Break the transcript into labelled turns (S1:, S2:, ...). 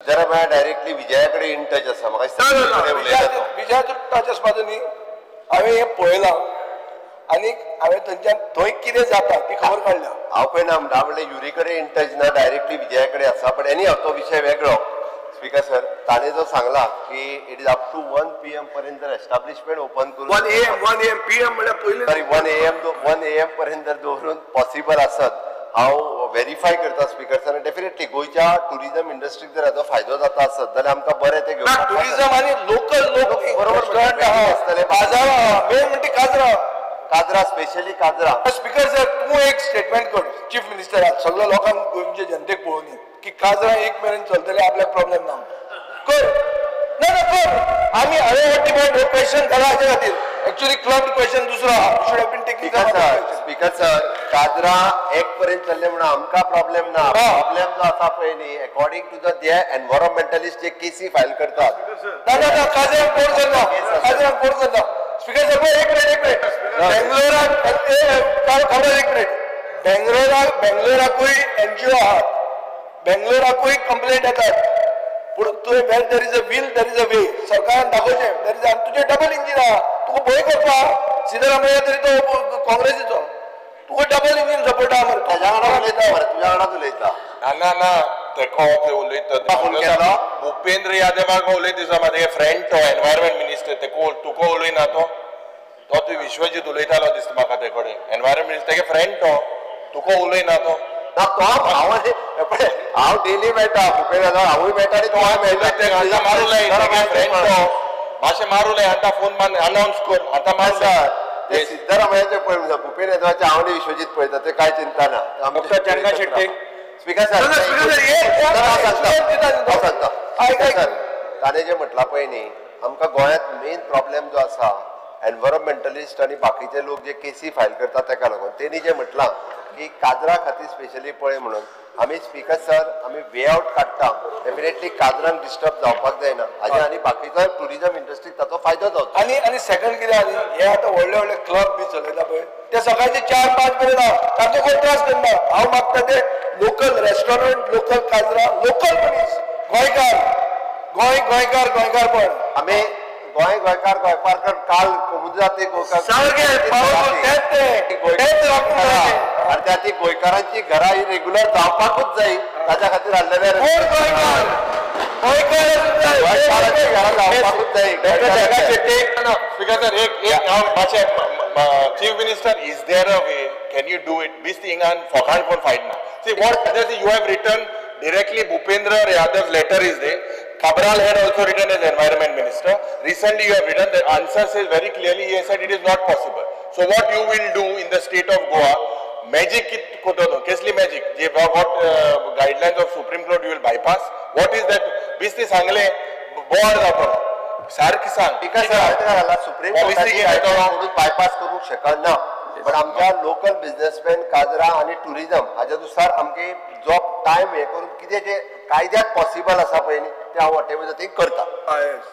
S1: Siddaramaiah directly Vijaya कडेन in touch आसा. म्हाका दिसता
S2: विजयाचो टच आसपाचो न्ही. हांवें हें पळयलां आनी हांवें थंयच्यान थंय कितें जाता ती खबर काडल्या.
S1: हांव पळयना म्हणटा, म्हणल्यार युरी कडेन इन टच ना, डायरेक्टली विजया कडेन आसा. बट एनी हाव, तो विशय वेगळो. स्पीकर सर, ताणें जो सांगला की it is up to 1 PM पर्यंत जर एस्टाब्लिशमेंट ओपन करून
S2: 1 AM, 1 AM, PM म्हणल्यार पयलीं.
S1: सॉरी, 1 AM, 1 AM पर्यंत जर दवरून पॉसिबल आसत, हांव वेरीफाय करता स्पीकर सर. डेफिनेटली गोंयच्या टुरिझम इंडस्ट्रीक जर हाजो फायदो जाता आसत जाल्यार आमकां बरें तें घेवपाक.
S2: टुरिझम आनी लोकल लोक.
S1: बरोबर.
S2: रेस्टॉरंट आहा, बाजार आहा, मेन म्हणटा काजरा.
S1: काजरा, स्पेशली काजरा.
S2: स्पीकर सर, तूं एक स्टेटमेंट कर चीफ मिनिस्टराक, सगळ्या लोकांक, गोंयच्या जनतेक पळोवनी की काजरा 1 मेरेन चलतले, आपल्याक प्रॉब्लेम ना. कर ना ना कर. आमी हांवें हो डिमांड, हो क्वेश्चन घाला हाच्या खातीर. एक्चुअली क्लब क्वेश्चन दुसरो आहा, should have been taking.
S1: Speaker sir, speaker sir, Kajra 1 पर्यंत चल्ले म्हणून आमकां प्रॉब्लेम ना. प्रॉब्लेम जो आसा पळय न्ही, अकॉर्डिंग टू the ते एनवायरमेंटलिस्ट जे केसी फायल करतात.
S2: ना ना ना, काजराक कोण करना, काजराक कोण करना. स्पीकर सर, एक मिनिट, एक मिनिट. बेंगलोराक खबर, एक मिनिट. बेंगलोराक, बेंगलोराकूय एनजीओ आहात, बेंगलोराकूय कंप्लेंट येतात. पूण तुवें where there is a will, there is a way. सरकारान दाखोवचें there is. तुजें डबल इंजीन आहा, तुका भंय करपा. सिद्धरामय्या तरी तो काँग्रेसीचो, तुका डबल इंजीन सपोर्ट आहा मरे.
S1: ताज्या वांगडा उलयता मरे, तुज्या वांगडाच उलयता.
S3: ना ना ना, तेको ते उलयता.
S1: फोन केलो?
S3: भूपेंद्र यादवाक उलयत दिसा म्हाजे फ्रेंड तो एनवायरमेंट मिनिस्टर. तेको तुका उलयना तो. तो तूं विश्वजीत उलयतालो दिसता म्हाका ते कडेन. एनवायरमेंट मिनिस्टर तेगे फ्रेंड तो, तुका उलयना तो.
S1: ना, तो हांव पळय, हांव डेली मेळटा भूपेंद्र यादव, हांवूय मेळटा आनी तोय मेळटा.
S3: आतां मारू लाय तेगे फ्रेंड तो, मातशें मारू लाय आतां फोन मान, अनावन्स कर आतां मार.
S1: सर, ते सिद्धरामय्याचे पळय, भूपेन यादवाचे हांव आनी विश्वजीत पळयता, ते काय चिंता ना.
S3: डॉक्टर चंदा Shetty.
S1: Speaker sir,
S2: speaker sir,
S1: हांव सांगता.
S2: आयक, आयक.
S1: सर, ताणें जें म्हटलां पळय न्ही, आमकां गोंयांत मेन प्रॉब्लेम जो आसा, एनवायरमेंटलिस्ट आनी बाकीचे लोक जे केसी फायल करतात तेका लागून. तेणी जें म्हटलां की काजरा खातीर स्पेशली पळय म्हणून, आमी स्पीकर सर, आमी वे आवट काडटा. डेफिनेटली काजरांक डिस्टर्ब जावपाक जायना हाजे आनी बाकीचो टुरिजम इंडस्ट्रीक ताचो फायदो जावचो.
S2: आनी आनी सेकंड कितें, आनी हे आतां व्हडले व्हडले क्लब बी चलयता पळय, ते सकाळचे 4-5 मेरेन आहा, तांचो कोण त्रास करना. हांव मागता ते लोकल रेस्टॉरंट, लोकल काजरा, लोकल मनीस, गोंयकार, गोंय गोंयकार गोंयकारपण.
S1: आमी गोंय गोंयकार गोंयकार काल कोमुनिदाद गोंयकार.
S2: सारकें, पावस तेंच तें तेंच राखून दवरचें.
S1: आनी त्या ती गोंयकारांची घरां ही रेग्युलर जावपाकूच जाय, ताच्या खातीर हाडलेले.
S2: कोण गोंयकार गोंयकार आसूंक जाय.
S1: गोंयकारांची घरां जावपाकूच जाय.
S3: डॉक्टर चंदा शेट्टी. स्पीकर सर, एक एक हांव मातशें, chief minister, is there a way, can you do it? बेश्टी हिंगान फोकाण कोण फायट ना. See what you have written directly, Bhupendra Yadav letter is there. Cabral had also written as environment minister. Recently you have written, the answer says very clearly, he has said it is not possible. So what you will do in the state of Goa, magic kit koto, kesli magic? Je what guidelines of Supreme Court you will bypass? What is that? बेश्टी सांगले board जातो, सारकी सांग.
S1: Speaker sir, हांवें ताका घाला, supreme
S3: Policy
S1: कोर्टाची
S3: घेतलो.
S1: Guideline कोणूच बायपास करूंक शकना. बट आमच्या लोकल बिझनेसमॅन, काजरा आनी टुरिझम हाज्या नुसार आमगे जो टायम हे करून कितें जें कायद्यात पॉसिबल आसा पळय न्ही, तें हांव वॉटेवर ते करता.
S2: Ah, yes.